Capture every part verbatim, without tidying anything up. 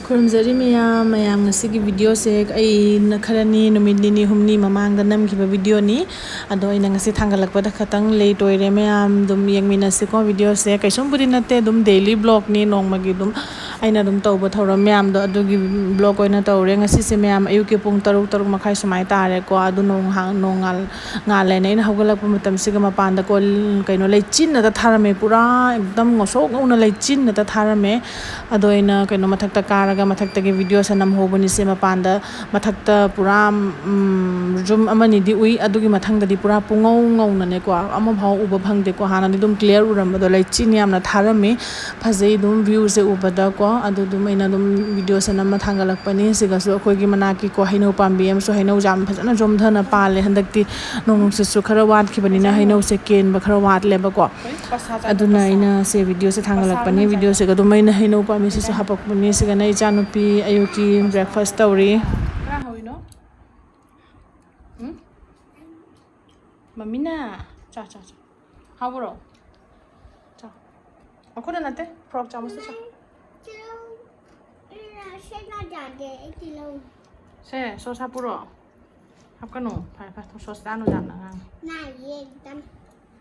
ꯈꯨꯔꯨꯝꯖꯔꯤ ꯃꯌꯥꯝ꯫ ꯃꯌꯥꯝ, ꯉꯁꯤꯒꯤ ꯚꯤꯗꯤꯑꯣꯁꯦ ꯑꯩꯅ ꯈꯔꯅꯤ, ꯅꯨꯃꯤꯠ ꯅꯤꯅꯤ ꯍꯨꯝꯅꯤ ꯃꯃꯥꯡꯗ ꯅꯝꯈꯤꯕ ꯚꯤꯗꯤꯑꯣꯅꯤ꯫ ꯑꯗꯣ ꯑꯩꯅ ꯉꯁꯤ ꯊꯥꯡꯒꯠꯂꯛꯄꯗ ꯈꯇꯪ ꯂꯦꯠ ꯑꯣꯏꯔꯦ꯫ ꯃꯌꯥꯝ ꯑꯗꯨꯝ ꯌꯦꯡꯃꯤꯟꯅꯁꯤꯀꯣ ꯚꯤꯗꯤꯑꯣꯁꯦ꯫ ꯀꯩꯁꯨꯝꯕꯨꯗꯤ ꯅꯠꯇꯦ, ꯑꯗꯨꯝ ꯗꯦꯂꯤ ꯕ꯭ꯂꯣꯒꯅꯤ, ꯅꯣꯡꯃꯒꯤ ꯑꯗꯨꯝ ꯑꯩꯅ ꯑꯗꯨꯝ ꯇꯧꯕ ꯊꯧꯔꯝ ꯃꯌꯥꯝꯗꯣ ꯑꯗꯨꯒꯤ ꯕ꯭ꯂꯣꯒ ꯑꯣꯏꯅ ꯇꯧꯔꯦ꯫ ꯉꯁꯤꯁꯦ ꯃꯌꯥꯝ ꯑꯌꯨꯛꯀꯤ ꯄꯨꯡ ꯇꯔꯨꯛ, ꯇꯔꯨꯛ ꯃꯈꯥꯏ ꯁꯨꯃꯥꯏꯅ ꯇꯥꯔꯦꯀꯣ꯫ ꯑꯗꯨ ꯅꯣꯡ ꯍꯥꯡ-, ꯅꯣꯡꯉꯥꯜ-, ꯉꯥꯜꯂꯦꯅ ꯑꯩꯅ ꯍꯧꯒꯠꯂꯛꯄ ꯃꯇꯝꯁꯤꯒ ꯃꯄꯥꯟꯗ ꯀꯣ, ꯀꯩꯅꯣ, ꯂꯩꯆꯤꯟꯅꯗ ꯊꯥꯔꯝꯃꯦ꯫ ꯄꯨꯔꯥ ꯑꯦꯛꯗꯝ ꯉꯧꯁꯣꯛ ꯉꯧꯅ ꯂꯩꯆꯤꯟꯅꯗ ꯊꯥꯔꯝꯃꯦ꯫ ꯑꯗꯣ ꯑꯩꯅ ꯀꯩꯅꯣ ꯃꯊꯛꯇ ꯀꯥꯔꯒ ꯃꯊꯛꯇꯒꯤ ꯚꯤꯗꯤꯑꯣꯁꯦ ꯅꯝꯍꯧꯕꯅꯤꯁꯦ꯫ ꯃꯄꯥꯟꯗ ꯃꯊꯛꯇ ꯄꯨꯔꯥ, ꯎꯝ, ꯔꯨꯝ ꯑꯃꯅꯤꯗꯤ ꯎꯏ꯫ ꯑꯗꯨꯒꯤ ꯃꯊꯪꯗꯗꯤ ꯄꯨꯔꯥ ꯄꯨꯡꯉꯧ ꯉꯧꯅꯅꯦꯀꯣ, ꯑꯃꯐꯥꯎ ꯎꯕ ꯐꯪꯗꯦꯀꯣ꯫ ꯍꯥꯟꯅꯗꯤ ꯑꯗꯨꯝ ꯀ꯭ꯂꯤꯌꯥꯔ ꯎꯔꯝꯕꯗꯣ ꯂꯩꯆꯤꯟ ꯌꯥꯝꯅ ꯊꯥꯔꯝꯃꯤ꯫ ꯐꯖꯩ ꯑꯗꯨꯝ ꯚ꯭ꯌꯨꯁꯦ ꯎꯕꯗꯀꯣ꯫ ꯑꯗꯨ ꯑꯗꯨꯝ ꯑꯩꯅ ꯑꯗꯨꯝ ꯚꯤꯗꯤꯑꯣꯁꯦ ꯅꯝꯃ ꯊꯥꯡꯒꯠꯂꯛꯄꯅꯤ꯫ ꯁꯤꯒꯁꯨ ꯑꯩꯈꯣꯏꯒꯤ ꯃꯅꯥꯛꯀꯤꯀꯣ ꯍꯩꯅꯧ ꯄꯥꯝꯕꯤ ꯑꯃꯁꯨ ꯍꯩꯅꯧꯁꯦ ꯌꯥꯝ ꯐꯖꯅ ꯌꯣꯝꯊꯅ ꯄꯥꯜꯂꯦ꯫ ꯍꯟꯗꯛꯇꯤ ꯅꯣꯡ ꯅꯨꯡꯁꯤꯠꯁꯨ ꯈꯔ ꯋꯥꯠꯈꯤꯕꯅꯤꯅ ꯍꯩꯅꯧꯁꯦ ꯀꯦꯟꯕ ꯈꯔ ꯋꯥꯠꯂꯦꯕꯀꯣ꯫ ꯑꯗꯨꯅ ꯑꯩꯅ ꯁꯦ ꯚꯤꯗꯤꯑꯣꯁꯦ ꯊꯥꯡꯒꯠꯂꯛꯄꯅꯤ꯫ ꯚꯤꯗꯤꯑꯣꯁꯤꯒ ꯑꯗꯨꯝ ꯑꯩꯅ ꯍꯩꯅꯧ ꯄꯥꯝꯕꯤꯁꯤꯁꯨ ꯍꯥꯄꯛꯄꯅꯤ꯫ ꯁꯤꯒꯅ ꯏꯆꯥꯅꯨꯄꯤ ꯑꯌꯨꯛꯀꯤ ꯕ꯭ꯔꯦꯛꯐꯥꯁ ꯇꯧꯔꯤ꯫ ꯀꯅꯥ ꯍꯧꯔꯤꯅꯣ? ꯎꯝ? ꯃꯃꯤꯅ꯫ ꯆꯥ, ꯆꯥ, ꯆꯥ꯫ ꯍꯥꯎꯕ꯭ꯔꯣ? ꯆꯥ꯫ ꯑꯩꯈꯣꯏꯅ ꯅꯠꯇꯦ, ꯐ꯭ꯔꯣꯛ ꯆꯥꯃꯁꯇ ꯆꯥ꯫ ꯁꯦ, ꯁꯣꯁ ꯍꯥꯞꯄꯨꯔꯣ? ꯍꯥꯞꯀꯅꯨ꯫ ꯐꯔꯦ, ꯐꯔꯦ, ꯁꯣꯁ ꯆꯥꯅꯨ ꯌꯥꯝꯅ ꯑꯉꯥꯡ꯫ ꯅꯥꯏꯌꯦ ꯑꯦꯛꯗꯝ꯫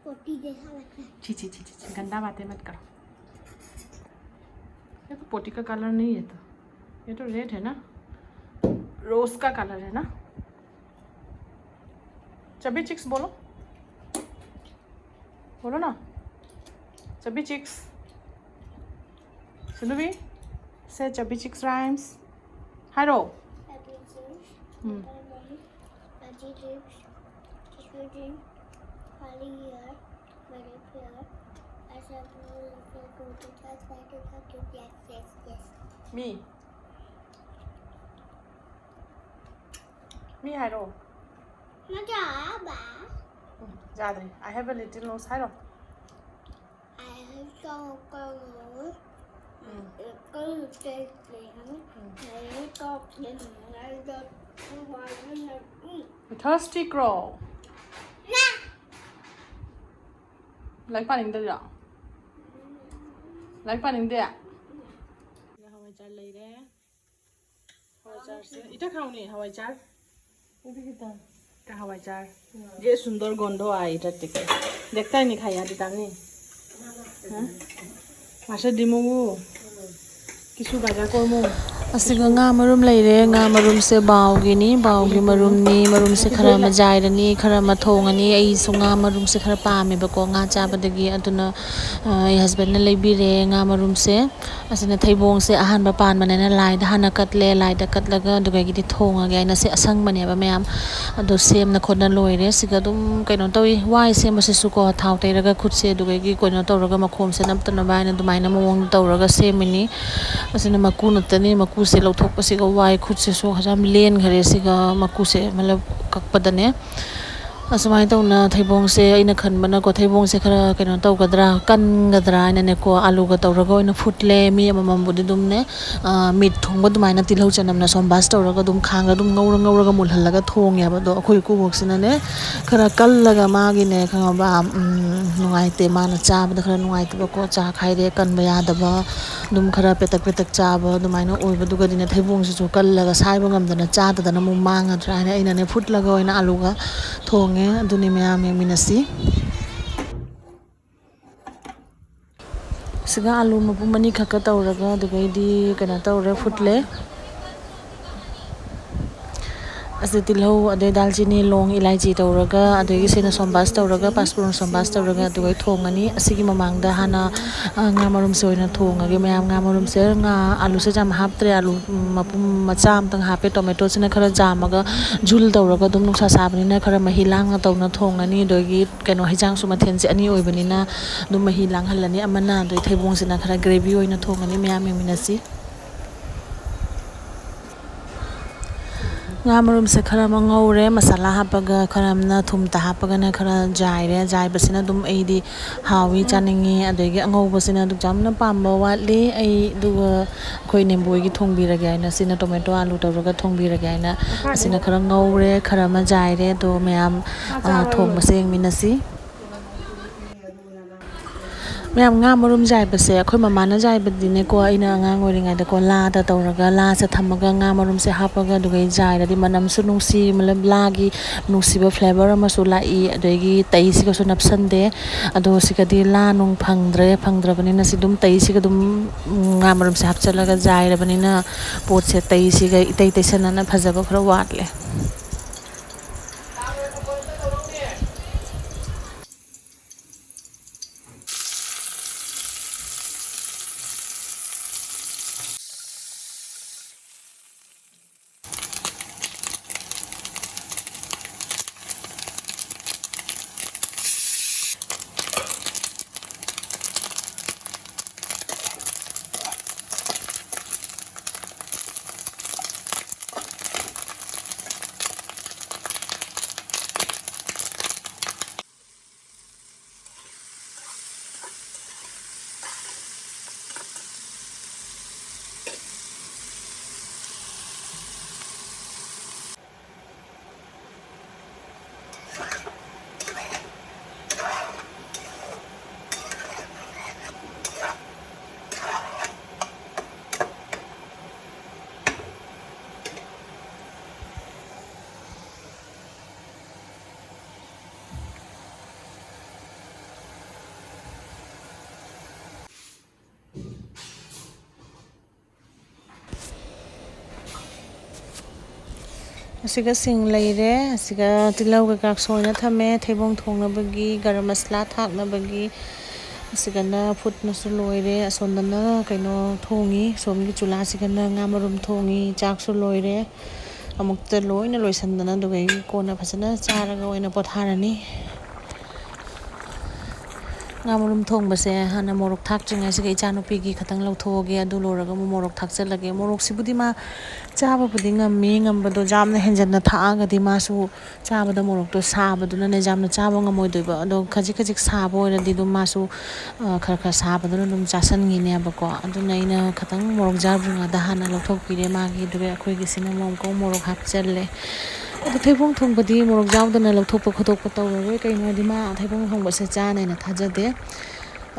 ꯄꯣꯇꯤ ꯖꯩꯁꯥ ꯂꯒꯇꯥ ꯍꯥꯏ꯫ છી, છી, छी, छी, छी, गंदा बातें मत करो। ये तो पोटी का कलर नहीं है तो, ये तो रेड है ना, रोज का कलर है ना। चबी चिक्स बोलो, बोलो ना, चबी चिक्स। सुनो भी, से chubby chicks rhymes. Hi row. Hmm. Magic Leaps, Discussion, Holy Year, Very Pure, I shall go to church, I do not do, yes, yes, yes. Me. Me ꯍꯥꯏꯔꯣ꯫ ꯃꯆꯥ ꯕꯥ꯫ ꯎꯝ, ꯌꯥꯗ꯭ꯔꯦ꯫ I have a little nose ꯍꯥꯏꯔꯣ꯫ I have some color. Um. Color testing. Um. I have some color. Thirsty crow. ꯅꯥ꯫ ꯂꯥꯏꯔꯤꯛ ꯄꯥꯅꯤꯡꯗ꯭ꯔꯤꯔꯣ? ꯂꯥꯏꯔꯤꯛ ꯄꯥꯅꯤꯡꯗꯦ? ꯍꯋꯥꯏꯖꯥꯔ ꯂꯩꯔꯦ꯫ ꯍꯋꯥꯏꯖꯥꯔꯁꯦ ꯏꯇ ꯈꯥꯎꯅꯤ ꯍꯋꯥꯏꯖꯥꯔ꯫ ꯏꯇ ꯈꯤꯇꯪ꯫ ꯏꯇ ꯍꯋꯥꯏꯖꯥꯔ꯫ ये सुंदर गंध आ इधर देखो। देखता ही नहीं खाया दितानी। हाँ? मासे दिमू। किसु बाजार कोमू। ꯑꯁꯤꯒ ꯉꯥ ꯃꯔꯨꯝ ꯂꯩꯔꯦ꯫ ꯉꯥ ꯃꯔꯨꯝꯁꯦ ꯕꯥꯎꯒꯤꯅꯤ, ꯕꯥꯎꯒꯤ ꯃꯔꯨꯝꯅꯤ꯫ ꯃꯔꯨꯝꯁꯦ ꯈꯔ ꯑꯃ ꯖꯥꯏꯔꯅꯤ, ꯈꯔ ꯑꯃ ꯊꯣꯡꯉꯅꯤ꯫ ꯑꯩꯁꯨ ꯉꯥ ꯃꯔꯨꯝꯁꯦ ꯈꯔ ꯄꯥꯝꯃꯦꯕꯀꯣ, ꯉꯥ ꯆꯥꯕꯗꯒꯤ꯫ ꯑꯗꯨꯅ, ꯑ, ꯑꯩ ꯍꯁꯕꯦꯟꯅ ꯂꯩꯕꯤꯔꯦ ꯉꯥ ꯃꯔꯨꯝꯁꯦ꯫ ꯑꯁꯤꯅ ꯊꯩꯕꯣꯡꯁꯦ ꯑꯍꯥꯟꯕ ꯄꯥꯟꯕꯅꯤꯅ ꯂꯥꯏꯗ ꯍꯥꯟꯅ ꯀꯠꯂꯦ, ꯂꯥꯏꯗ ꯀꯠꯂꯒ ꯑꯗꯨꯗꯒꯤꯗꯤ ꯊꯣꯡꯉꯒꯦ ꯍꯥꯏꯅ꯫ ꯁꯤ ꯑꯁꯪꯕꯅꯦꯕ ꯃꯌꯥꯝ, ꯑꯗꯣ ꯁꯦꯝꯅ ꯈꯣꯠꯅ ꯂꯣꯏꯔꯦ꯫ ꯁꯤꯒ ꯑꯗꯨꯝ ꯀꯩꯅꯣ ꯇꯧꯏ, ꯋꯥꯏ ꯁꯦꯝꯕꯁꯤꯁꯨꯀꯣ, ꯊꯥꯎ ꯇꯩꯔꯒ ꯈꯨꯠꯁꯦ ꯑꯗꯨꯗꯒꯤ ꯀꯩꯅꯣ ꯇꯧꯔꯒ ꯃꯈꯣꯝꯁꯦ ꯅꯞꯇꯅꯕ ꯍꯥꯏꯅ ꯑꯗꯨꯃꯥꯏꯅ ꯃꯑꯣꯡꯗ ꯇꯧꯔꯒ ꯁꯦꯝꯃꯤꯅꯤ꯫ ꯑꯁꯤꯅ ꯃꯀꯨ ꯅꯠꯇꯅꯤ, ꯃꯀꯨꯁꯦ ꯂꯧꯊꯣꯛꯄꯁꯤꯒ ꯋꯥꯏ, ꯈꯨꯠꯁꯤꯁꯨ ꯍꯛꯆꯥꯡ ꯂꯦꯟꯈꯔꯦ ꯁꯤꯒ ꯃꯀꯨꯁꯦ, ꯃꯂꯞ ꯀꯛꯄꯗꯅꯦ꯫ ꯑꯁꯨꯃꯥꯏꯅ ꯇꯧꯅ ꯊꯩꯕꯣꯡꯁꯦ ꯑꯩꯅ ꯈꯟꯕꯅꯀꯣ, ꯊꯩꯕꯣꯡꯁꯦ ꯈꯔ ꯀꯩꯅꯣ ꯇꯧꯒꯗ꯭ꯔꯥ, ꯀꯟꯒꯗ꯭ꯔꯥ ꯍꯥꯏꯅꯅꯦꯀꯣ, ꯑꯂꯨꯒ ꯇꯧꯔꯒ ꯑꯣꯏꯅ ꯐꯨꯠꯂꯦ꯫ ꯃꯤ ꯑꯃꯃꯝꯕꯨꯗꯤ ꯑꯗꯨꯝꯅꯦ, ꯑ, ꯃꯤꯠ ꯊꯣꯡꯕ ꯑꯗꯨꯃꯥꯏꯅ ꯇꯤꯜꯍꯧ ꯆꯅꯝꯅ ꯁꯣꯝꯕꯥꯁ ꯇꯧꯔꯒ ꯑꯗꯨꯝ ꯈꯥꯡꯗ ꯑꯗꯨꯝ ꯉꯧꯔ ꯉꯧꯔꯒ ꯃꯨꯜꯍꯜꯂꯒ ꯊꯣꯡꯉꯦꯕ꯫ ꯑꯗꯣ ꯑꯩꯈꯣꯏ ꯏꯀꯨꯕꯣꯛꯁꯤꯅꯅꯦ, ꯈꯔ ꯀꯜꯂꯒ ꯃꯥꯒꯤꯅꯦ, ꯈꯪꯉꯕ, ꯎꯝ, ꯅꯨꯡꯉꯥꯏꯇꯦ, ꯃꯥꯅ ꯆꯥꯕꯗ ꯈꯔ ꯅꯨꯡꯉꯥꯏꯇꯕꯀꯣ, ꯆꯥꯛ ꯍꯥꯏꯔꯦ ꯀꯟꯕ ꯌꯥꯗꯕ, ꯑꯗꯨꯝ ꯈꯔ ꯄꯦꯇꯛ ꯄꯦꯇꯛ ꯆꯥꯕ ꯑꯗꯨꯃꯥꯏꯅ ꯑꯣꯏꯕꯗꯨꯒꯗꯤꯅꯦ, ꯊꯩꯕꯣꯡꯁꯤꯁꯨ ꯀꯜꯂꯒ ꯁꯥꯏꯕ ꯉꯝꯗꯅ ꯆꯥꯗꯗꯅ ꯑꯃꯨꯛ ꯃꯥꯡꯒꯗ꯭ꯔꯥ ꯍꯥꯏꯅ ꯑꯩꯅꯅꯦ ꯐꯨꯠꯂꯒ ꯑꯣꯏꯅ ꯑꯂꯨꯒ ꯊꯣꯡꯉꯦ꯫ ꯑꯗꯨꯅꯤ ꯃꯌꯥꯝ ꯌꯦꯡꯃꯤꯟꯅꯁꯤ꯫ ꯁꯤꯒ ꯑꯂꯨ ꯃꯄꯨꯝ ꯑꯅꯤꯈꯛꯀ ꯇꯧꯔꯒ ꯑꯗꯨꯒꯩꯗꯤ ꯀꯩꯅꯣ ꯇꯧꯔꯦ, ꯐꯨꯠꯂꯦ꯫ ꯑꯁꯤ ꯇꯤꯜꯍꯧ, ꯑꯗꯩ ꯗꯥꯜꯆꯤꯅꯤ, ꯂꯣꯡ, ꯏꯂꯥꯏꯆꯤ ꯇꯧꯔꯒ, ꯑꯗꯒꯤ ꯁꯤꯅ ꯁꯣꯝꯕꯥꯁ ꯇꯧꯔꯒ, ꯄꯥꯁꯄꯨꯔꯟ ꯁꯣꯝꯕꯥꯁ ꯇꯧꯔꯒ ꯑꯗꯨꯒꯩ ꯊꯣꯡꯉꯅꯤ꯫ ꯑꯁꯤꯒꯤ ꯃꯃꯥꯡꯗ ꯍꯥꯟꯅ, ꯑ, ꯉꯥ ꯃꯔꯨꯝꯁꯦ ꯑꯣꯏꯅ ꯊꯣꯡꯉꯒꯦ꯫ ꯃꯌꯥꯝ ꯉꯥ ꯃꯔꯨꯝꯁꯦ, ꯉꯥ, ꯑꯂꯨꯁꯦ ꯌꯥꯝ ꯍꯥꯞꯇ꯭ꯔꯦ, ꯑꯂꯨ, ꯎꯝ, ꯃꯄꯨꯝ ꯃꯆꯥ ꯑꯃꯇꯪ ꯍꯥꯞꯄꯦ꯫ ꯇꯣꯃꯦꯇꯣꯁꯤꯅ ꯈꯔ ꯖꯥꯝꯃꯒ ꯖꯨꯜ ꯇꯧꯔꯒ ꯑꯗꯨꯝ ꯅꯨꯡꯁꯥ ꯁꯥꯕꯅꯤꯅ ꯈꯔ ꯃꯍꯤ ꯂꯥꯡꯅ ꯇꯧꯅ ꯊꯣꯡꯉꯅꯤ꯫ ꯑꯗꯒꯤ ꯀꯩꯅꯣ, ꯍꯤꯟꯖꯥꯡꯁꯨ ꯃꯊꯦꯜꯁꯦ ꯑꯅꯤ ꯑꯣꯏꯕꯅꯤꯅ ꯑꯗꯨꯝ ꯃꯍꯤ ꯂꯥꯡꯍꯜꯂꯅꯤ꯫ ꯑꯃꯅ ꯑꯗꯩ ꯊꯩꯕꯣꯡꯁꯤꯅ ꯈꯔ ꯒ꯭ꯔꯦꯚꯤ ꯑꯣꯏꯅ ꯊꯣꯡꯉꯅꯤ꯫ ꯃꯌꯥꯝ ꯌꯦꯡꯃꯤꯟꯅꯁꯤ꯫ ꯉꯥ ꯃꯔꯨꯝꯁꯦ ꯈꯔ ꯑꯃ ꯉꯧꯔꯦ, ꯃꯁꯥꯂꯥ ꯍꯥꯞꯄꯒ, ꯈꯔ ꯑꯃꯅ ꯊꯨꯝꯇ ꯍꯥꯞꯄꯒꯅ ꯈꯔ ꯖꯥꯏꯔꯦ꯫ ꯖꯥꯏꯕꯁꯤꯅ ꯑꯗꯨꯝ ꯑꯩꯗꯤ ꯍꯥꯎꯏ, ꯆꯥꯅꯤꯡꯉꯤ꯫ ꯑꯗꯒꯤ ꯑꯉꯧꯕꯁꯤꯅ ꯑꯗꯨꯝ ꯌꯥꯝꯅ ꯄꯥꯝꯕ ꯋꯥꯠꯂꯤ꯫ ꯑꯩ ꯑꯗꯨꯒ ꯑꯩꯈꯣꯏ ꯏꯅꯦꯝꯕꯣꯏꯒꯤ ꯊꯣꯡꯕꯤꯔꯒꯦ ꯍꯥꯏꯅ, ꯁꯤꯅ ꯇꯣꯃꯦꯇꯣ ꯑꯂꯨ ꯇꯧꯔꯒ ꯊꯣꯡꯕꯤꯔꯒꯦ ꯍꯥꯏꯅ, ꯑꯁꯤꯅ ꯈꯔ ꯉꯧꯔꯦ, ꯈꯔ ꯑꯃ ꯖꯥꯏꯔꯦ꯫ ꯑꯗꯣ ꯃꯌꯥꯝ, ꯑ, ꯊꯣꯡꯕꯁꯦ ꯌꯦꯡꯃꯤꯟꯅꯁꯤ꯫ ꯃꯌꯥꯝ, ꯉꯥ ꯃꯔꯨꯝ ꯌꯥꯏꯕꯁꯦ ꯑꯩꯈꯣꯏ ꯃꯃꯥꯅ ꯌꯥꯏꯕꯗꯤꯅꯦꯀꯣ, ꯑꯩꯅ ꯑꯉꯥꯡ ꯑꯣꯏꯔꯤꯉꯩꯗꯀꯣ, ꯂꯥꯗ ꯇꯧꯔꯒ, ꯂꯥꯁꯦ ꯊꯝꯃꯒ ꯉꯥ ꯃꯔꯨꯝꯁꯦ ꯍꯥꯞꯄꯒ, ꯑꯗꯨꯒ ꯌꯥꯏꯔꯗꯤ ꯃꯅꯝꯁꯨ ꯅꯨꯡꯁꯤ, ꯃꯅꯝ, ꯂꯥꯒꯤ ꯅꯨꯡꯁꯤꯕ flavour ꯑꯃꯁꯨ ꯂꯥꯛꯏ, ꯑꯗꯒꯤ ꯇꯩꯁꯤꯒꯁꯨ ꯅꯞꯁꯟꯗꯦ꯫ ꯑꯗꯣ ꯁꯤꯒꯗꯤ ꯂꯥ ꯅꯨꯡ ꯐꯪꯗ꯭ꯔꯦ, ꯐꯪꯗ꯭ꯔꯕꯅꯤꯅ ꯁꯤ ꯑꯗꯨꯝ ꯇꯩꯁꯤꯒ ꯑꯗꯨꯝ, ꯎꯝ, ꯉꯥ ꯃꯔꯨꯝꯁꯦ ꯍꯥꯞꯆꯤꯜꯂꯒ ꯌꯥꯏꯔꯕꯅꯤꯅ ꯄꯣꯠꯁꯦ ꯇꯩꯁꯤꯒ ꯏꯇꯩ ꯇꯩꯁꯟꯅꯅ ꯐꯖꯕ ꯈꯔ ꯋꯥꯠꯂꯦ꯫ ꯑꯁꯤꯒ ꯁꯤꯡ ꯂꯩꯔꯦ, ꯑꯁꯤꯒ ꯇꯤꯜꯍꯧ ꯀꯩꯀꯥ ꯁꯣꯏꯅ ꯊꯝꯃꯦ, ꯊꯩꯕꯣꯡ ꯊꯣꯡꯅꯕꯒꯤ, ꯒꯔꯝ ꯃꯁꯂꯥ ꯊꯥꯛꯅꯕꯒꯤ꯫ ꯑꯁꯤꯒꯅ ꯐꯨꯠꯅꯁꯨ ꯂꯣꯏꯔꯦ, ꯑꯁꯣꯝꯗꯅ ꯀꯩꯅꯣ ꯊꯣꯡꯉꯤ, ꯁꯣꯝꯒꯤ ꯆꯨꯂꯥꯁꯤꯒꯅ ꯉꯥ ꯃꯔꯨꯝ ꯊꯣꯡꯉꯤ, ꯆꯥꯛꯁꯨ ꯂꯣꯏꯔꯦ꯫ ꯑꯃꯨꯛꯇ ꯂꯣꯏꯅ ꯂꯣꯏꯁꯟꯗꯅ ꯑꯗꯨꯒ ꯑꯩ ꯀꯣꯟꯅ ꯐꯖꯅ ꯆꯥꯔꯒ ꯑꯣꯏꯅ ꯄꯣꯊꯥꯔꯅꯤ꯫ ꯉꯥ ꯃꯔꯨꯝ ꯊꯣꯡꯕꯁꯦ ꯍꯥꯟꯅ ꯃꯣꯔꯣꯛ ꯊꯥꯛꯇ꯭ꯔꯤꯉꯩꯁꯤꯒ ꯏꯆꯥꯅꯨꯄꯤꯒꯤ ꯈꯇꯪ ꯂꯧꯊꯣꯛꯑꯒꯦ, ꯑꯗꯨ ꯂꯣꯏꯔꯒ ꯑꯃꯨꯛ ꯃꯣꯔꯣꯛ ꯊꯥꯛꯆꯜꯂꯒꯦ꯫ ꯃꯣꯔꯣꯛꯁꯤꯕꯨꯗꯤ ꯃꯥ ꯆꯥꯕꯕꯨꯗꯤ ꯉꯝꯃꯤ, ꯉꯝꯕꯗꯣ ꯌꯥꯝꯅ ꯍꯦꯟꯖꯟꯅ ꯊꯥꯛꯑꯒꯗꯤ ꯃꯥꯁꯨ ꯆꯥꯕꯗ ꯃꯣꯔꯣꯛꯇꯣ ꯁꯥꯕꯗꯨꯅꯅꯦ ꯌꯥꯝꯅ ꯆꯥꯕ ꯉꯝꯃꯣꯏꯗꯣꯏꯕ꯫ ꯑꯗꯣ ꯈꯖꯤꯛ ꯈꯖꯤꯛ ꯁꯥꯕ ꯑꯣꯏꯔꯗꯤ ꯑꯗꯨꯝ ꯃꯥꯁꯨ, ꯑ, ꯈꯔ ꯈꯔ ꯁꯥꯕꯗꯨꯅ ꯑꯗꯨꯝ ꯆꯥꯁꯟꯈꯤꯅꯦꯕꯀꯣ꯫ ꯑꯗꯨꯅ ꯑꯩꯅ ꯈꯇꯪ ꯃꯣꯔꯣꯛ ꯌꯥꯎꯗ꯭ꯔꯤꯉꯩꯗ ꯍꯥꯟꯅ ꯂꯧꯊꯣꯛꯄꯤꯔꯦ ꯃꯥꯒꯤ꯫ ꯑꯗꯨꯒ ꯑꯩꯈꯣꯏꯒꯤꯁꯤꯅ ꯑꯃꯨꯛ ꯑꯃꯨꯛꯀ ꯃꯣꯔꯣꯛ ꯍꯥꯞꯆꯜꯂꯦ꯫ ꯑꯗꯣ ꯊꯩꯕꯣꯡ ꯊꯣꯡꯕꯗꯤ ꯃꯣꯔꯣꯛ ꯌꯥꯎꯗꯅ ꯂꯧꯊꯣꯛꯄ ꯈꯣꯠꯇꯣꯛꯄ ꯇꯧꯔꯔꯣꯏ, ꯀꯩꯒꯤꯅꯣ ꯍꯥꯏꯗꯤ ꯃꯥ ꯊꯩꯕꯣꯡ ꯊꯣꯡꯕꯁꯦ ꯆꯥꯅꯦꯅ ꯊꯥꯖꯗꯦ꯫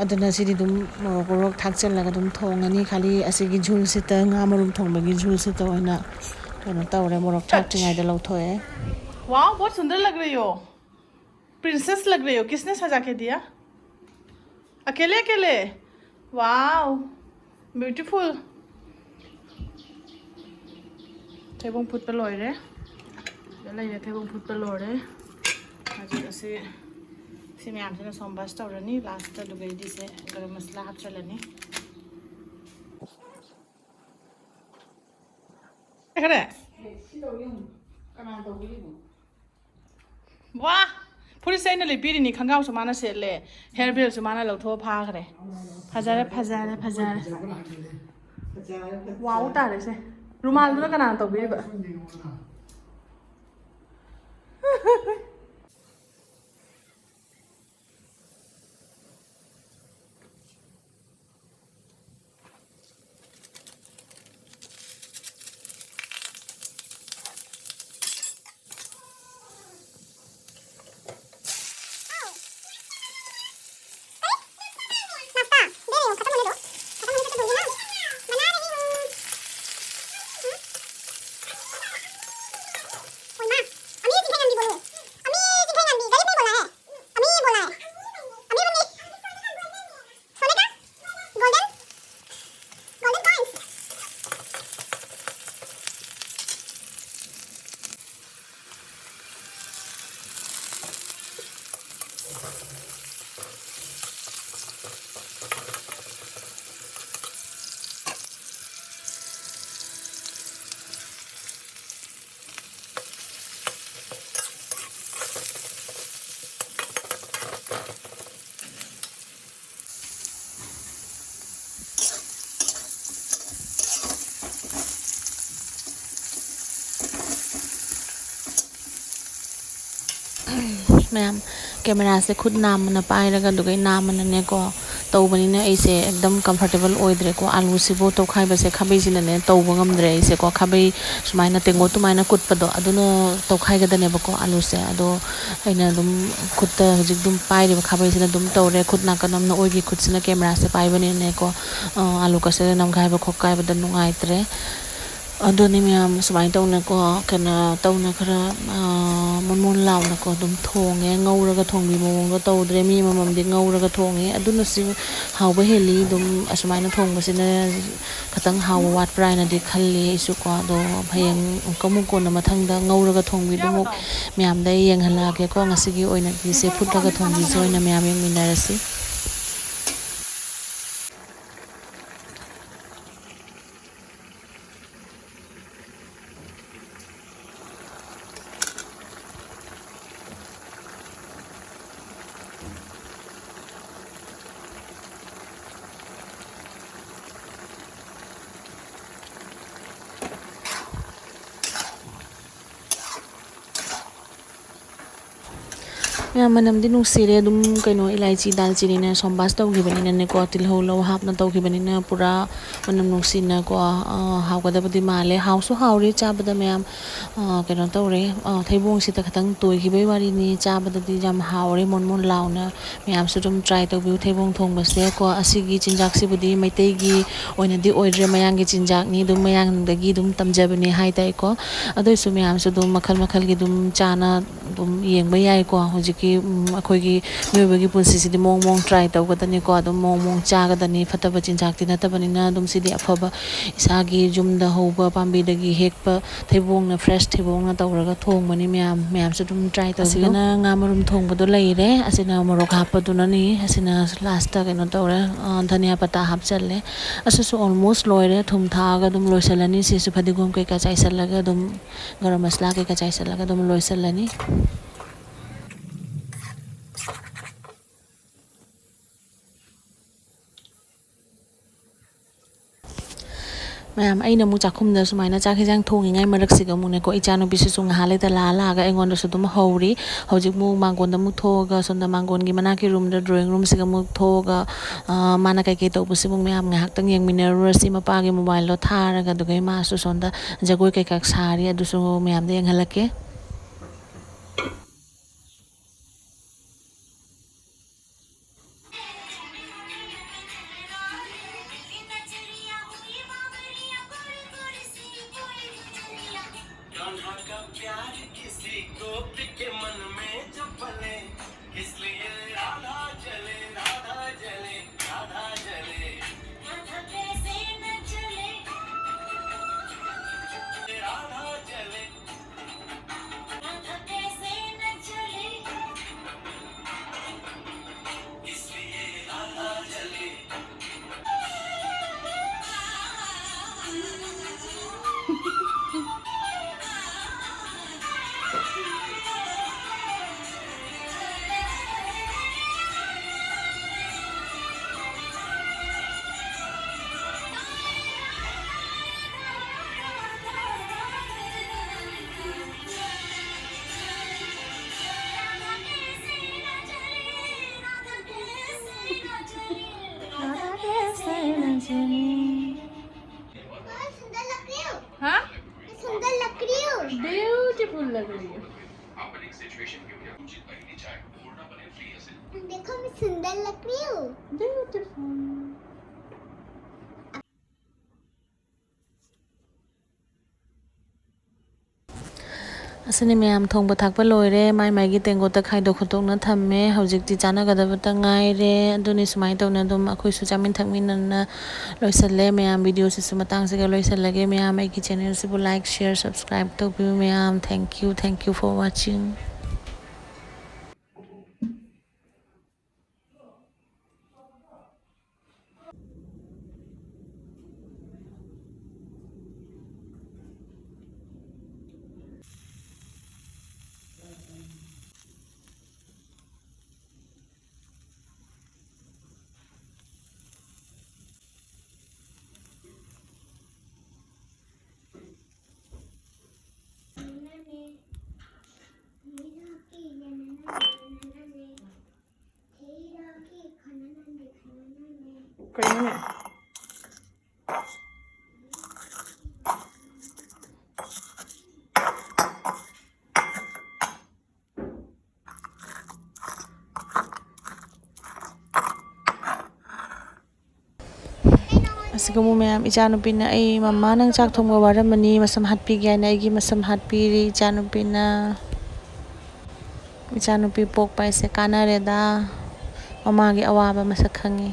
ꯑꯗꯨꯅ ꯁꯤꯗꯤ ꯑꯗꯨꯝ ꯃꯣꯔꯣꯛ ꯃꯣꯔꯣꯛ ꯊꯥꯛꯆꯜꯂꯒ ꯑꯗꯨꯝ ꯊꯣꯡꯉꯅꯤ꯫ ꯈꯥꯂꯤ ꯑꯁꯤꯒꯤ ꯖꯨꯜꯁꯤꯗ, ꯉꯥ ꯃꯔꯨꯝ ꯊꯣꯡꯕꯒꯤ ꯖꯨꯜꯁꯤꯗ ꯑꯣꯏꯅ ꯀꯩꯅꯣ ꯇꯧꯔꯦ, ꯃꯣꯔꯣꯛ ꯊꯥꯛꯇ꯭ꯔꯤꯉꯩꯗ ꯂꯧꯊꯣꯛꯑꯦ꯫ वाओ, बहुत सुंदर लग रही हो। प्रिंसेस लग रही हो। किसने सजा के दिया? अकेले अकेले? Wow, beautiful. ꯊꯩꯕꯣꯡ ꯐꯨꯠꯄ ꯂꯣꯏꯔꯦ꯫ ꯁꯤꯗ ꯂꯩꯔꯦ, ꯊꯩꯕꯣꯡ ꯐꯨꯠꯄ ꯂꯣꯏꯔꯦ꯫ ꯍꯧꯖꯤꯛ ꯑꯁꯤ, ꯁꯤ ꯃꯌꯥꯝꯁꯤꯅ ꯁꯣꯝ ꯕꯁ ꯇꯧꯔꯅꯤ ꯂꯥꯁꯇ, ꯑꯗꯨꯒ ꯑꯩꯗꯤꯁꯦ ꯒꯔꯝ ꯃꯁꯂꯥ ꯍꯥꯞꯆꯤꯜꯂꯅꯤ꯫ ꯈꯔꯦ? ꯋꯥ! ꯐꯨꯔꯤꯠꯁꯦ ꯑꯩꯅ ꯂꯤꯠꯄꯤꯔꯤꯅꯤ, ꯈꯣꯡꯒ꯭ꯔꯥꯎꯁꯨ ꯃꯥꯅ ꯁꯦꯠꯂꯦ, ꯍꯦꯌꯔ ꯕꯦꯜꯁꯨ ꯃꯥꯅ ꯂꯧꯊꯣꯛꯑ ꯐꯥꯈ꯭ꯔꯦ꯫ ꯐꯖꯔꯦ, ꯐꯖꯔꯦ, ꯐꯖꯔꯦ꯫ ꯋꯥꯎ ꯇꯥꯔꯦꯁꯦ꯫ ꯔꯨꯃꯥꯜꯗꯨꯅ ꯀꯅꯥꯅ ꯇꯧꯕꯤꯔꯤꯕ? नाश्ता दे रही हूँ, खत्म होने दो, खत्म होने से तो दूंगी ना, बना रही हूँ। हम्म? ओए माँ, अम्मी जी, अम्मी बोलो, अम्मी जी, अम्मी, गलत नहीं बोला है, अम्मी बोला है, अम्मी बोली। सोने का गोल्डन, गोल्डन कॉइंस। ꯃꯌꯥꯝ, ꯀꯦꯃꯦꯔꯥꯁꯦ ꯈꯨꯠ ꯅꯥꯝꯃꯅ ꯄꯥꯏꯔꯒ, ꯑꯗꯨꯒ ꯅꯥꯝꯃꯅꯅꯦꯀꯣ, ꯇꯧꯕꯅꯤꯅ ꯑꯩꯁꯦ ꯑꯦꯛꯗꯝ ꯀꯝꯐꯣꯔꯇꯦꯕꯜ ꯑꯣꯏꯗ꯭ꯔꯦꯀꯣ꯫ ꯑꯥꯂꯨꯁꯤꯕꯨ ꯇꯧꯈꯥꯏꯕꯁꯦ ꯈꯥꯕꯩꯁꯤꯅꯅꯦ ꯇꯧꯕ ꯉꯝꯗ꯭ꯔꯦ ꯑꯩꯁꯦꯀꯣ꯫ ꯈꯥꯕꯩ ꯁꯨꯃꯥꯏꯅ ꯇꯦꯡꯒꯣꯠ ꯑꯗꯨꯃꯥꯏꯅ ꯀꯨꯠꯄꯗꯣ, ꯑꯗꯨꯅ ꯇꯧꯈꯥꯏꯒꯗꯅꯦꯕꯀꯣ ꯑꯥꯂꯨꯁꯦ꯫ ꯑꯗꯣ ꯑꯩꯅ ꯑꯗꯨꯝ ꯈꯨꯠꯇ ꯍꯧꯖꯤꯛ ꯑꯗꯨꯝ ꯄꯥꯏꯔꯤꯕ ꯈꯥꯕꯩꯁꯤꯅ ꯑꯗꯨꯝ ꯇꯧꯔꯦ꯫ ꯈꯨꯠ ꯅꯥꯀꯟ ꯑꯃꯅ ꯑꯣꯏꯒꯤ ꯈꯨꯠꯁꯤꯅ ꯀꯦꯃꯦꯔꯥꯁꯦ ꯄꯥꯏꯕꯅꯤꯅꯅꯦꯀꯣ, ꯑ, ꯑꯥꯂꯨ ꯀꯛꯁꯤꯗ ꯅꯝꯈꯥꯏꯕ ꯈꯣꯠꯀꯥꯏꯕꯗ ꯅꯨꯡꯉꯥꯏꯇ꯭ꯔꯦ꯫ ꯑꯗꯨꯅꯤ ꯃꯌꯥꯝ, ꯁꯨꯃꯥꯏꯅ ꯇꯧꯅꯀꯣ, ꯀꯩꯅꯣ ꯇꯧꯅ ꯈꯔ, ꯑ, ꯃꯣꯟ ꯃꯣꯟ ꯂꯥꯎꯅꯀꯣ ꯑꯗꯨꯝ ꯊꯣꯡꯉꯦ꯫ ꯉꯧꯔꯒ ꯊꯣꯡꯕꯤ ꯃꯑꯣꯡꯗ ꯇꯧꯗ꯭ꯔꯦ꯫ ꯃꯤ ꯑꯃꯃꯝꯗꯤ ꯉꯧꯔꯒ ꯊꯣꯡꯉꯦ꯫ ꯑꯗꯨꯅꯁꯨ ꯍꯥꯎꯕ ꯍꯦꯜꯂꯤ꯫ ꯑꯗꯨꯝ ꯑꯁꯨꯃꯥꯏꯅ ꯊꯣꯡꯕꯁꯤꯅ ꯈꯤꯇꯪ ꯍꯥꯎꯕ ꯋꯥꯠꯄ꯭ꯔꯥ ꯍꯥꯏꯅꯗꯤ ꯈꯜꯂꯤ ꯑꯩꯁꯨꯀꯣ꯫ ꯑꯗꯣ ꯍꯌꯦꯡ ꯑꯃꯨꯛꯀ ꯑꯃꯨꯛ ꯀꯣꯟꯅ ꯃꯊꯪꯗ ꯉꯧꯔꯒ ꯊꯣꯡꯕꯤꯗꯨ ꯑꯃꯨꯛ ꯃꯌꯥꯝꯗ ꯌꯦꯡꯍꯜꯂꯛꯑꯒꯦꯀꯣ꯫ ꯉꯁꯤꯒꯤ ꯑꯣꯏꯅꯗꯤ ꯁꯦ ꯐꯨꯠꯂꯒ ꯊꯣꯡꯕꯤꯁꯦ ꯑꯣꯏꯅ ꯃꯌꯥꯝ ꯌꯦꯡꯃꯤꯟꯅꯔꯁꯤ꯫ ꯃꯌꯥꯝ, ꯃꯅꯝꯗꯤ ꯅꯨꯡꯁꯤꯔꯦ꯫ ꯑꯗꯨꯝ ꯀꯩꯅꯣ, ꯏꯂꯥꯏꯆꯤ, ꯗꯥꯜꯆꯤꯅꯤꯅ ꯁꯣꯝꯕꯥꯁ ꯇꯧꯈꯤꯕꯅꯤꯅꯅꯦꯀꯣ, ꯇꯤꯜꯍꯧ ꯂꯧ ꯍꯥꯞꯅ ꯇꯧꯈꯤꯕꯅꯤꯅ ꯄꯨꯔꯥ ꯃꯅꯝ ꯅꯨꯡꯁꯤꯅꯀꯣ, ꯑ, ꯍꯥꯎꯒꯗꯕꯗꯤ ꯃꯥꯜꯂꯦ꯫ ꯍꯥꯎꯁꯨ ꯍꯥꯎꯔꯦ ꯆꯥꯕꯗ ꯃꯌꯥꯝ꯫ ꯑ, ꯀꯩꯅꯣ ꯇꯧꯔꯦ, ꯑ, ꯊꯩꯕꯣꯡꯁꯤꯗ ꯈꯤꯇꯪ ꯇꯣꯏꯈꯤꯕꯩ ꯋꯥꯔꯤꯅꯤ꯫ ꯆꯥꯕꯗꯗꯤ ꯌꯥꯝ ꯍꯥꯎꯔꯦ, ꯃꯣꯟ ꯃꯣꯟ ꯂꯥꯎꯅ꯫ ꯃꯌꯥꯝꯁꯨ ꯑꯗꯨꯝ ꯇ꯭ꯔꯥꯏ ꯇꯧꯕꯤꯌꯨ ꯊꯩꯕꯣꯡ ꯊꯣꯡꯕꯁꯦ ꯀꯣ꯫ ꯑꯁꯤꯒꯤ ꯆꯤꯟꯖꯥꯛꯁꯤꯕꯨꯗꯤ ꯃꯩꯇꯩꯒꯤ ꯑꯣꯏꯅꯗꯤ ꯑꯣꯏꯗ꯭ꯔꯦ, ꯃꯌꯥꯡꯒꯤ ꯆꯤꯟꯖꯥꯛꯅꯤ꯫ ꯑꯗꯨꯝ ꯃꯌꯥꯡꯗꯒꯤ ꯑꯗꯨꯝ ꯇꯝꯖꯕꯅꯦ ꯍꯥꯏ ꯇꯥꯏꯀꯣ꯫ ꯑꯗꯨ ꯑꯣꯏꯁꯨ ꯃꯌꯥꯝꯁꯨ ꯑꯗꯨꯝ ꯃꯈꯜ ꯃꯈꯜꯒꯤ ꯑꯗꯨꯝ ꯆꯥꯅ ꯑꯗꯨꯝ ꯌꯦꯡꯕ ꯌꯥꯏꯀꯣ꯫ ꯍꯧꯖꯤꯛꯀꯤ, ꯎꯝ, ꯑꯩꯈꯣꯏꯒꯤ ꯃꯤꯑꯣꯏꯕꯒꯤ ꯄꯨꯟꯁꯤꯁꯤꯗꯤ ꯃꯑꯣꯡ ꯃꯑꯣꯡ ꯇ꯭ꯔꯥꯏ ꯇꯧꯒꯗꯅꯤꯀꯣ꯫ ꯑꯗꯨꯝ ꯃꯑꯣꯡ ꯃꯑꯣꯡ ꯆꯥꯒꯗꯅꯤ꯫ ꯐꯠꯇꯕ ꯆꯤꯟꯖꯥꯛꯇꯤ ꯅꯠꯇꯕꯅꯤꯅ ꯑꯗꯨꯝ ꯁꯤꯗꯤ ꯑꯐꯕ ꯏꯁꯥꯒꯤ ꯌꯨꯝꯗ ꯍꯧꯕ ꯄꯥꯝꯕꯤꯗꯒꯤ ꯍꯦꯛꯄ ꯊꯩꯕꯣꯡꯅ, ꯐ꯭ꯔꯦꯁ ꯊꯩꯕꯣꯡꯅ ꯇꯧꯔꯒ ꯊꯣꯡꯕꯅꯤ ꯃꯌꯥꯝ꯫ ꯃꯌꯥꯝꯁꯨ ꯑꯗꯨꯝ ꯇ꯭ꯔꯥꯏ ꯇꯧꯕꯤꯌꯨ꯫ ꯑꯁꯤꯒꯅ ꯉꯥ ꯃꯔꯨꯝ ꯊꯣꯡꯕꯗꯣ ꯂꯩꯔꯦ꯫ ꯑꯁꯤꯅ ꯃꯣꯔꯣꯛ ꯍꯥꯞꯄꯗꯨꯅꯅꯤ꯫ ꯑꯁꯤꯅ ꯂꯥꯁꯇ ꯀꯩꯅꯣ ꯇꯧꯔꯦ, ꯑ, ꯙꯅꯤꯌꯥ ꯄꯇꯥ ꯍꯥꯞꯆꯜꯂꯦ꯫ ꯑꯁꯤꯁꯨ ꯑꯣꯜꯃꯣꯁ ꯂꯣꯏꯔꯦ꯫ ꯊꯨꯝ ꯊꯥꯛꯑꯒ ꯑꯗꯨꯝ ꯂꯣꯏꯁꯤꯜꯂꯅꯤ꯫ ꯁꯤꯁꯨ ꯐꯗꯤꯒꯣꯝ ꯀꯩꯀꯥ ꯆꯥꯏꯁꯤꯜꯂꯒ ꯑꯗꯨꯝ, ꯒꯔꯝ ꯃꯁꯂꯥ ꯀꯩꯀꯥ ꯆꯥꯏꯁꯤꯜꯂꯒ ꯑꯗꯨꯝ ꯂꯣꯏꯁꯤꯜꯂꯅꯤ꯫ ꯃꯌꯥꯝ, ꯑꯩꯅ ꯑꯃꯨꯛ ꯆꯥꯛꯈꯨꯝꯗ ꯁꯨꯃꯥꯏꯅ ꯆꯥꯛ ꯍꯦꯟꯖꯥꯡ ꯊꯣꯡꯉꯤꯉꯩ ꯃꯔꯛꯁꯤꯒ ꯑꯃꯨꯛꯅꯦꯀꯣ, ꯏꯆꯥꯅꯨꯄꯤꯁꯤꯁꯨ ꯉꯥꯏꯍꯥꯛ ꯂꯩꯇ ꯂꯥꯛꯑ ꯂꯥꯛꯑꯒ ꯑꯩꯉꯣꯟꯗꯁꯨ ꯑꯗꯨꯝ ꯍꯧꯔꯤ꯫ ꯍꯧꯖꯤꯛ ꯑꯃꯨꯛ ꯃꯥꯡꯒꯣꯟꯗ ꯑꯃꯨꯛ ꯊꯣꯛꯑꯒ, ꯁꯣꯝꯗ ꯃꯥꯡꯒꯣꯟꯒꯤ ꯃꯅꯥꯛꯀꯤ ꯔꯨꯝꯗ, ꯗ꯭ꯔꯣꯌꯤꯡ ꯔꯨꯝꯁꯤꯒ ꯑꯃꯨꯛ ꯊꯣꯛꯑꯒ, ꯑ, ꯃꯥꯅ ꯀꯩꯀꯩ ꯇꯧꯕꯁꯤꯕꯨ ꯃꯌꯥꯝ ꯉꯥꯏꯍꯥꯛꯇꯪ ꯌꯦꯡꯃꯤꯟꯅꯔꯨꯔꯁꯤ꯫ ꯃꯄꯥꯒꯤ ꯃꯣꯕꯥꯏꯜꯗꯣ ꯊꯥꯔꯒ, ꯑꯗꯨꯒ ꯃꯥꯁꯨ ꯁꯣꯝꯗ ꯖꯒꯣꯏ ꯀꯩꯀꯥ ꯁꯥꯔꯤ, ꯑꯗꯨꯁꯨ ꯃꯌꯥꯝꯗ ꯌꯦꯡꯍꯜꯂꯛꯀꯦ꯫ हाँ, सुंदर लग रही हूँ। ब्यूटीफुल लग रही है। देखो, मैं सुंदर लग रही हूँ। ब्यूटीफुल। ꯑꯁꯤꯅꯤ ꯃꯌꯥꯝ, ꯊꯣꯡꯕ ꯊꯥꯛꯄ ꯂꯣꯏꯔꯦ꯫ ꯃꯥꯏ ꯃꯥꯏꯒꯤ ꯇꯦꯡꯀꯣꯠꯇ ꯈꯥꯏꯗꯣꯛ ꯈꯣꯠꯇꯣꯛꯅ ꯊꯝꯃꯦ꯫ ꯍꯧꯖꯤꯛꯇꯤ ꯆꯥꯅꯒꯗꯕꯇ ꯉꯥꯏꯔꯦ꯫ ꯑꯗꯨꯅꯤ, ꯁꯨꯃꯥꯏꯅ ꯇꯧꯅ ꯑꯗꯨꯝ ꯑꯩꯈꯣꯏꯁꯨ ꯆꯥꯃꯤꯟ ꯊꯛꯃꯤꯟꯅꯅ ꯂꯣꯏꯁꯤꯜꯂꯦ꯫ ꯃꯌꯥꯝ, ꯚꯤꯗꯤꯑꯣꯁꯤꯁꯨ ꯃꯇꯥꯡꯁꯤꯒ ꯂꯣꯏꯁꯤꯜꯂꯒꯦ꯫ ꯃꯌꯥꯝ, ꯑꯩꯒꯤ ꯆꯦꯅꯦꯜꯁꯤꯕꯨ like, share, subscribe ꯇꯧꯕꯤꯌꯨ꯫ ꯃꯌꯥꯝ, thank you, thank you for watching꯫ ꯀꯩꯅꯣꯅꯦ? ꯑꯁꯤꯒꯨꯝꯕ ꯃꯌꯥꯝ, ꯏꯆꯥꯅꯨꯄꯤꯅ, "ꯑꯩ, ꯃꯃꯥ, ꯅꯪ ꯆꯥꯛ ꯊꯣꯡꯕ ꯋꯥꯔꯝꯃꯅꯤ, ꯃꯁꯝ ꯍꯥꯠꯄꯤꯒꯦ" ꯍꯥꯏꯅ ꯑꯩꯒꯤ ꯃꯁꯝ ꯍꯥꯠꯄꯤꯔꯤ ꯏꯆꯥꯅꯨꯄꯤꯅ꯫ ꯏꯆꯥꯅꯨꯄꯤ ꯄꯣꯛꯄ ꯍꯥꯏꯁꯦ ꯀꯥꯟꯅꯔꯦꯗ, ꯃꯃꯥꯒꯤ ꯑꯋꯥꯕ ꯃꯁꯛ ꯈꯪꯉꯤ꯫